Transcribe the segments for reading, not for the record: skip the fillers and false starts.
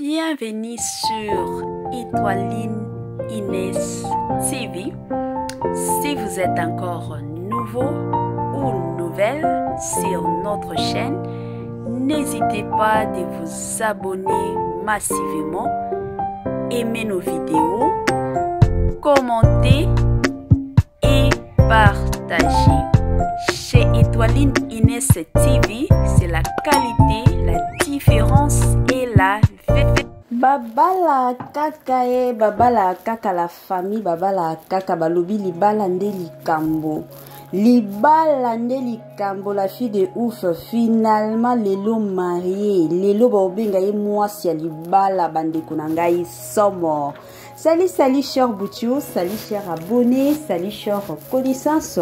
Bienvenue sur Étoiline Inès TV. Si vous êtes encore nouveau ou nouvelle sur notre chaîne, n'hésitez pas de vous abonner massivement, aimer nos vidéos, commenter et partager. Chez Étoiline Inès TV, c'est la qualité, la différence et la Babala kaka e babala kaka la famille babala kaka balobi libala nde likambo libala nde likambo la fille de ouf finalement lelo marie lelo baobenga ye mwasi ya libala bandeko na ngai somo. Salut, salut, cher Boutio, salut, cher abonné, salut, cher connaissance,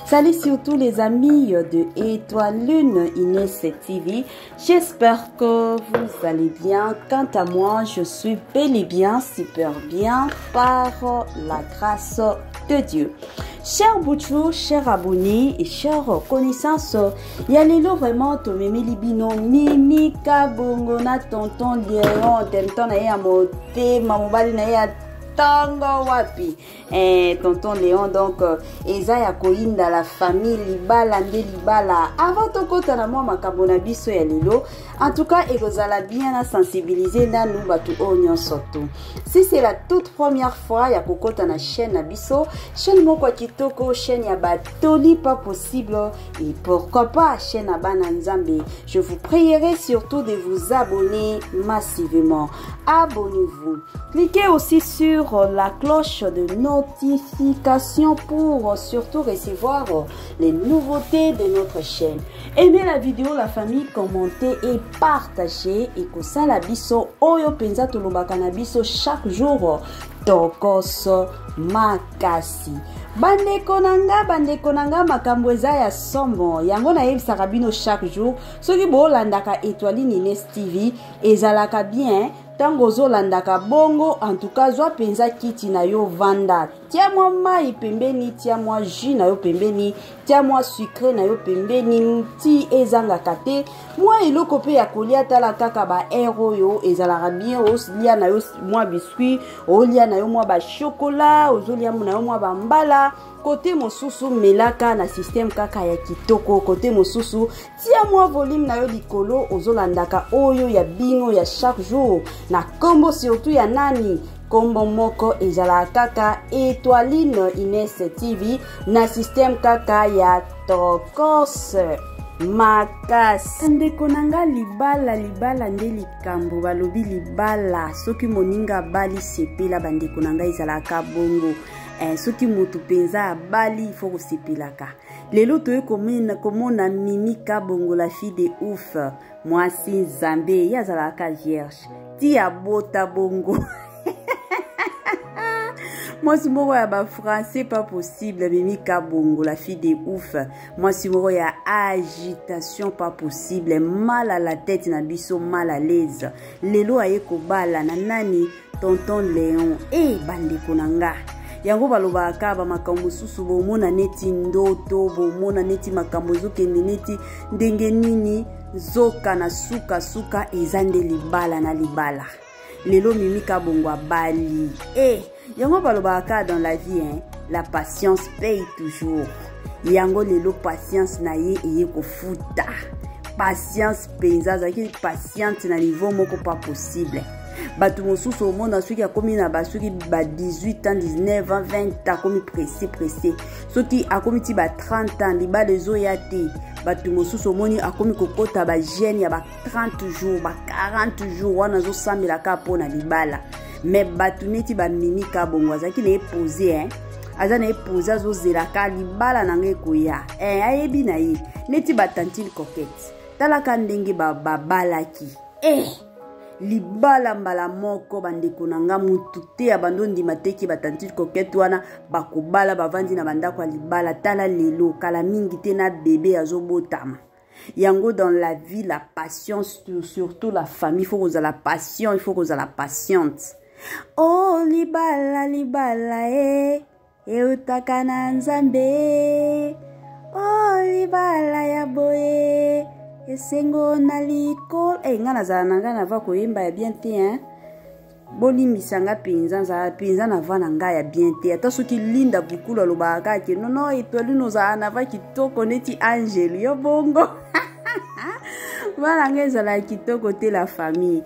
salut surtout les amis de Étoile Lune Inès TV. J'espère que vous allez bien. Quant à moi, je suis bel et bien, super bien par la grâce de Dieu. Cher Bouchou, cher abonné et cher connaissance, ya lelo vraiment tomemeli bino Mimi Kabongo na tonton Léon, tonton na ye ya motema, mobali na ye ya ntongo wapi eh, tonton Léon. Donc eza ya koyinda la famille, libala nde libala. Avant tokota na mwa makambo na biso ya lelo, en tout cas ekozala bien na sensibiliser nanu bato oyo nyonso tu. Si c'est la toute première fois ya kokota na chaîne na biso, chaîne moko ya kitoko, chaîne ya batoli pas possible, et pourquoi pas chaîne ya bana Nzambe, je vous prierai surtout de vous abonner massivement. Abonnez-vous, cliquez aussi sur la cloche de notification pour surtout recevoir les nouveautés de notre chaîne. Aimez la vidéo la famille, commentez et partagez. Et kosala biso oyo penza tolobaka na biso chaque jour, tokos makasi. Bandeko na nga, bandeko na nga, makambo eza ya somo. Yango nayebisaka bino chaque jour, soki bolandaka Étoiline Inès TV, ezalaka bien ntango ozolandaka bongo. En tout cas, zwa mpenza kiti na yo, vanda, tia mwa mai pembeni, tia mwa jus na yo pembeni, tia mwa sucré na yo pembeni, ti ezangaka te mwa eloko mpe ya kolia. Tala kaka ba air oyo ezalaka bien, olia na yo mwa biscuit, olia na yo mwa bachocolat, ozolia na yo mwa bambala. Kote mosusu melaka na système kaka ya kitoko, kote mosusu tia mwa volume na yo likolo, ozolandaka oyo ya bino ya chaque jour na kombo surtout ya nani, kombo moko ezalaka kaka Étoiline Ines TV na système kaka ya tokos makasi. Ndeko na nga, libala, libala nde likambo. Balobi libala, soki moninga abali, sepela. Bandeko na ngai, ezalaka bongo eh, soki motu mpenza abali, ifo kosepelaka. Lelo toye komona, komona Mimi Kabongo, la fille de ouf, mwasi Nzambe. Ye azalaka vierge ti abota bongo, mwasi moko ya bafrançais pas possible. Mimi Kabongo, la fille de ouf, mwasi moko ya agitation pas possible, mal à la tête na biso, mal à l'aise. Lelo aye kobala na nani? Tonton Léon. E bandeko na nga, yango balobaka bamakambo mosusu, bomona neti ndoto, bomona neti makambo ezokende neti ndenge nini, nzoka na sukasuka eza nde libala na libala. Lelo Mimi Kabongo abali. E yango balobaka, dans la vie, hein, la patience paye toujours. Yango lelo patience na ye eye kofuta. Patience mpenza, azalaki patiente na niveau moko pas possible. Bato mosusu omona soki akomi na basoki ba 18 ans, 19 ans, 20 ans, akomi pressé pressé. Soki akomi ti ba 30 ans, libala ezoya te. Bato mosusu omoni akomi kokɔta bajeûne ya ba 30 jours, ba 40 jours, wana azosambela kaka mpo na libala. Mais bato neti bamimi Kabongo, azalaki na ye posé, hein? Aza na ye posé, azozelaka libala na ngai ekoya eh, ayebi na ye neti batantine Coquette. Talaka ndenge babalaki ba eh, libala mbala moko. Bandeko na nga, mutu te ya bando ndima teki batantine Coquette wana bakobala, bavandi na bandako ya libala. Tala lelo, kala mingi te na bebe azobotama. Yango dans la vie, la patience surtout, la famille, il faut kozala patient, il faut kozala patiente. Oh libala, libala e eutaka na Nzambe. Oh libala ya boye. Esengo na likolo. Hey, nga nazala na ngai nava koyemba ya bien te hein? Bolimbisa nga mpenza, nzala mpenza na va na ngai ya bien te. Ata soki Linda Bukulu alobaka kaka ke nono Etoiline ozala na va kitoko neti angel yo bongo. Bana ngai ezalaka kitoko te la famille.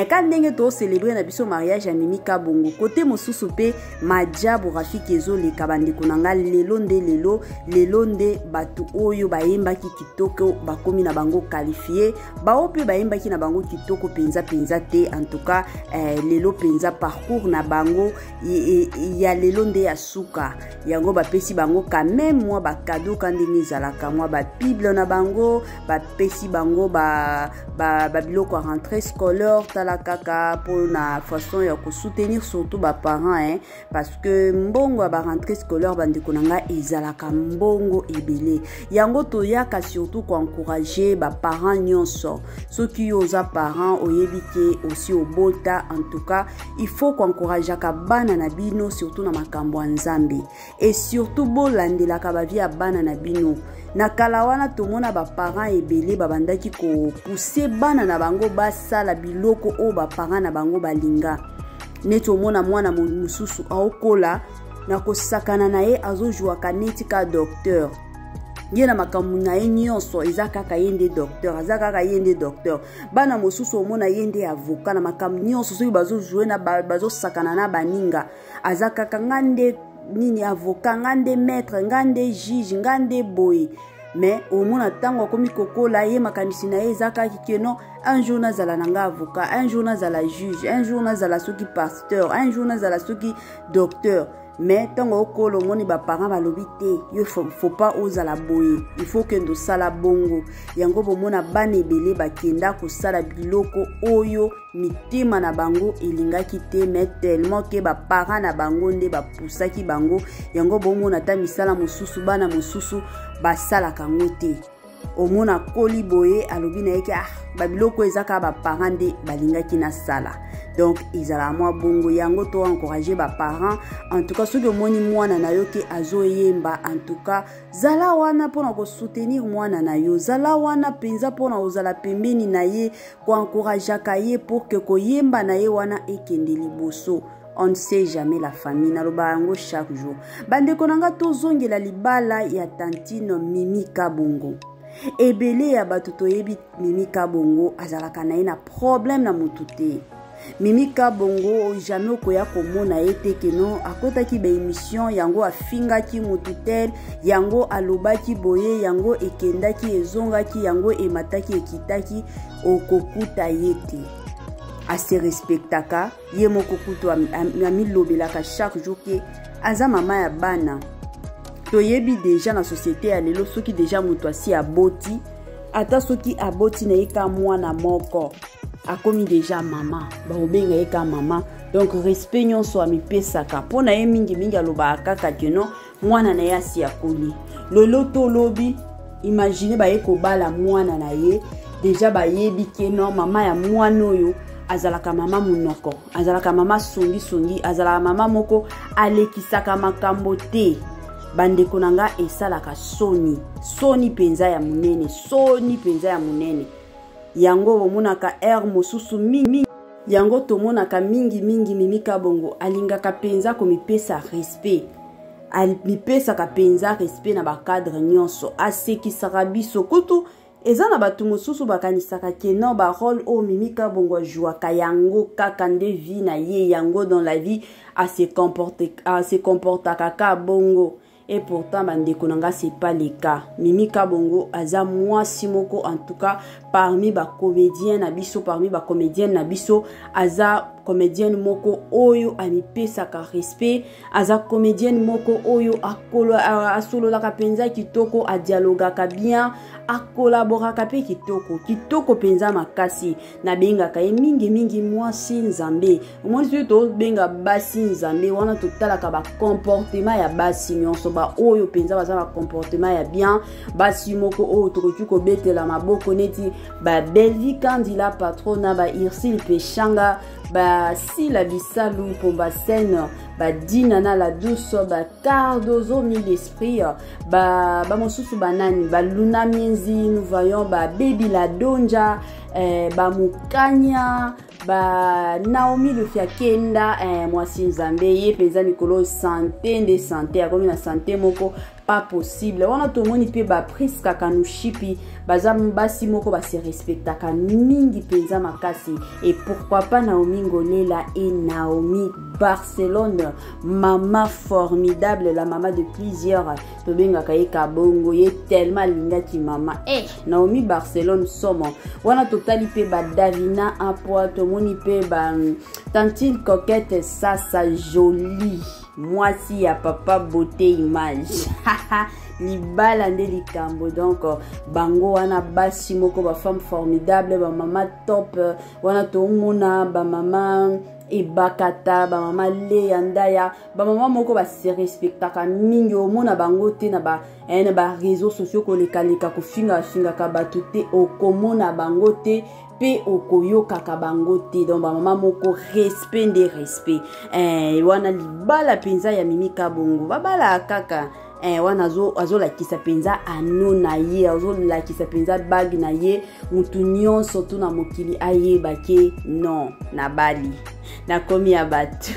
Ka ndenge tocelebre na biso mariage ya Mimi Kabongo, kote mosusu mpe Majabu Rafiki ezoleka. Bandeko na nga, lelo nde lelo, lelo nde bato oyo bayembaki kitoko bakomi na bango qualifié, bao mpe bayembaki na bango kitoko mpenza mpenza te. En tout cas, lelo mpenza parcours na bango ya lelo nde ya suka. Yango bapesi bango quand même mwa bacadeau, ka ndenge ezalaka, mwa babible na bango, bapesi bango babiloko ba ya rentrée scolaire. Tala kaka mpona façon ya kosoutenir surtout baparent, hein, parce que mbongo ya barentrée scolaire, bandeko na ngai, ezalaka mbongo ebele. Yango toyaka surtout koencourage baparent nyonso. Soki yo oza parent, oyebi ke osi obota, en tout cas il faut koencourageaka bana na bino, surtout na makambo ya Nzambe, et surtout bolandelaka bavie ya bana na bino. Na kala wana tomona baparent ebele babandaki kopousse bana na bango basala biloko oyo baparent na bango balinga. Neti omona mwana mosusu aokola na kosakana na ye, azozwaka neti ka docteur. Ye na makambo na ye nyonso eza kaka ye nde docteur, aza kaka ye nde docteur. Bana mosusu omona ye nde avocat na makambo nyonso. Soki bazojouer na bazosakana na baninga, aza kaka nga nde nini, avocat, nga nde maître, nga nde juge, nga nde boye. Mais omona ntango akomi kokola, ye makanisi na ye eza kaka ke non, un jour nazala na nga avocat, un jour nazala juge, un jour nazala soki pasteur, un jour nazala soki docteur. Mais ntango okola, omoni baparent balobi te, yo faut pas ozala boye, il faut kende osala bongo. Yango bomona bana ebele bakenda kosala biloko oyo mitema na bango elingaki te, mais tellement ke baparent na bango nde bapusaki bango. Yango bomona ata misala mosusu, bana mosusu basalaka yango te. Omona koli boye, alobi na ye ke ah, babiloko eza kaka baparent nde balingaki nasala. Donc ezalaka mwa bongo. Yango to encourage baparent. En tout cas, soki omoni mwana na yo ke azoyemba, en tout cas zala wana mpona kosoutenir mwana na yo, zala wana mpenza mpona kozala pembeni na ye, koencourageaka ye pour ke koyemba na ye wana ekende liboso. On ne sait jamais, la famille. Naloba yango chaque jour. Bandeko na nga, tozongela libala ya tantine Mimi Kabongo. Ebele ya bato toyebi Mimi Kabongo azalaka na ye na problème na motu te. Mimi Kabongo, jamais okoya komona ye te ke non, akotaki baémission yango, afingaki motu tel, yango alobaki boye, yango ekendaki ezongaki, yango emataki ekitaki. Okokuta ye te. Ase respectaka ye moko. Kutu amilobelaka chaque jour ke aza mama ya bana. Toyebi déjà na société ya lelo, soki déjà moto asi aboti, ata soki aboti na ye ka mwana moko, akomi déjà mama, bakobenga ye ka mama. Donc respect nyonso amipesaka mpo na ye mingimingi, alobaka kaka ke non, mwana na ye asi akoli. Lelo tolobi, imagine baye kobala mwana na ye, déjà bayebi ke non, mama ya mwana oyo azalaka mama monoko, azalaka mama songisongi, azalaka mama moko alekisaka makambo te. Bandeko na nga, esalaka soni, soni mpenza ya monene, soni mpenza ya monene. Yango bomonaka aire mosusu mingi, yango tomonaka mingimingi Mimi Kabongo alingaka mpenza komipesa respect, amipesaka mpenza respect na bacadre nyonso. Asekisaka biso. Kutu eza na bato mosusu bakanisaka ke non, barole oyo Mimi Kabongo azwaka yango kaka nde vie na ye, yango dans la vie ase comportaka ka bongo. Et pourtant, bandeko na nga, c'est pas le cas. Mimi Kabongo aza mwasi moko, en tout cas parmi bacomédien na biso, parmi bacomédienne na biso, aza comédienne moko oyo amipesaka respect, aza comédienne moko oyo asololaka mpenza kitoko, adialogaka bien, akolaboraka mpe kitoko kitoko mpenza makasi. Nabengaka ye mingimingi mwasi Nzambe. Omoni, soki tobenga basi Nzambe wana, totalaka bacomportement ya basi nyonso, baoyo mpenza baza bacomportement ya bien, basi moko oyo tokoki kobetela maboko neti. Ba Bellevue Kandila patrona, ba Ursule Peshanga, ba Sila Bisalu Pomba Scène, ba Dinana la douce, ba Cardozo mille esprit, ba ba mosusu banani, ba Luna Mienzi, nous voyons ba Baby la Donja, ba Mukanya, ba Naomi Lufiakenda, mwasi Nzambe ye mpenza mikolo santé nde santé, akomi na santé moko pas possible. Wana tomoni mpe ba Priska Kanushipi, baza basi moko base respectaka mingi mpenza makasi. Et pourquoi pas Naomi Ngolela et Naomi Barcelone, mama formidable, la mama de plusieurs, tobengaka ye Kabongo, ye tellement alingaki mama. Naomi Barcelone somo. Wana totali mpe ba Davina Apoi, tomoni mpe ba Tantine Coquette Sasa Jolie, mwasi ya papa beauté image. Libala nde likambo. Donc bango wana basi moko ba femme formidable, ba mama top. Wana tomona ba mama Ebakata, ba mama Leya Ndaya, ba mama moko ba se respectaka mingi. Omona bango te na ba na ba réseaux sociaux kolekaleka kofinga fingaka bato te, okomona bango te pe okoyokaka bango te. Donc ba mama moko respect nde respect. Wana libala mpenza ya Mimi Kabongo, babala kaka. Wana azolakisa mpenza ano na ye, azolakisa mpenza bague na ye, mutu nyonso tu na mokili ayeba ke non, nabali, nakomi ya bato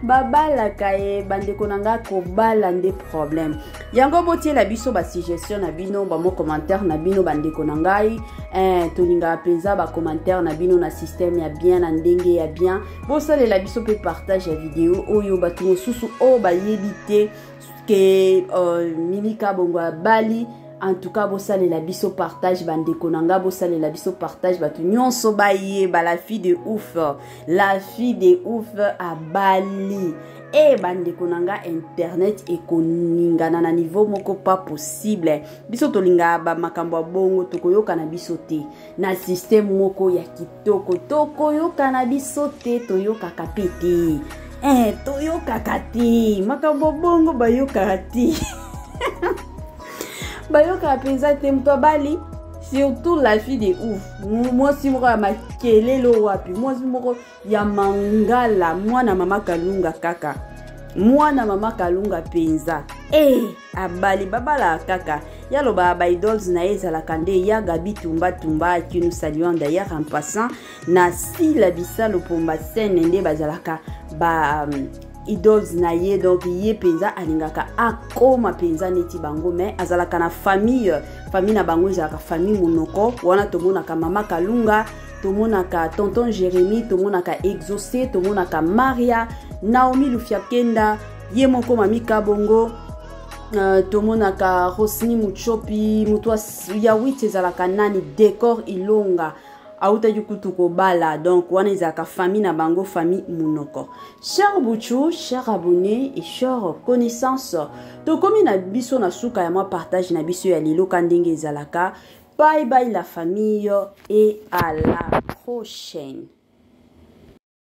babalaka ye. Bandeko na nga, kobala nde problème yango. Botiela biso basuggestion na bino, bamo commentaire na bino, bandeko na ngai. Tolingaka mpenza bacommentaire na bino na système ya bien, na ndenge ya bien. Bosalela biso mpe partage ya video oyo, bato mosusu oyo bayebi te ke Mimi Kabongo abali. En tout cas, bosalela biso partage, bandeko na nga, bosalela biso partage, bato nyonso bayeba la fille de ouf, la fille de ouf abali. Bandeko na nga, internet ekoningana na niveau moko pas possible. Biso tolingaka bamakambo ya bongo, tokoyoka na biso te na système moko ya kitoko, tokoyoka na biso te, toyokaka pe te. Toyokaka te makambo bongo, bayokaka te, bayokaka mpenza te. Moto abali, surtout la fille de ouf, mwasi moko ya makelelo wapi, mwasi moko ya mangala, mwana mama Kalunga, kaka mwana mama Kalunga mpenza. Abali, babalaka kaka. Yaloba ba idoles na ye ezalaka nde ya Gabi Tumba Tumba, qui nous saluons d'ailleurs en passant, na Sila Bisalo Pomba Scène, nde bazalaka ba idoles na ye. Donc ye mpenza alingaka akoma mpenza neti bango, mais azalaka na famille, famille na bango ezalaka famille monoko. Wana tomonaka mama Kalunga, tomonaka tonton Jérémy, tomonaka Exaucé, tomonaka Maria Naomi Lufiakenda, ye moko Mami Kabongo, tomonaka Rosni Muchopi, moto ya 8 ezalaka nani, Décor Ilonga, autaki kutu kobala. Donc wana ezalaka famille na bango, famille monoko. Cher Buchu, cher abonné et cher connaissance, tokomi na biso na suka ya mwa partage na biso ya lelo ka ndenge ezalaka. Bye bye la famille et à la prochaine.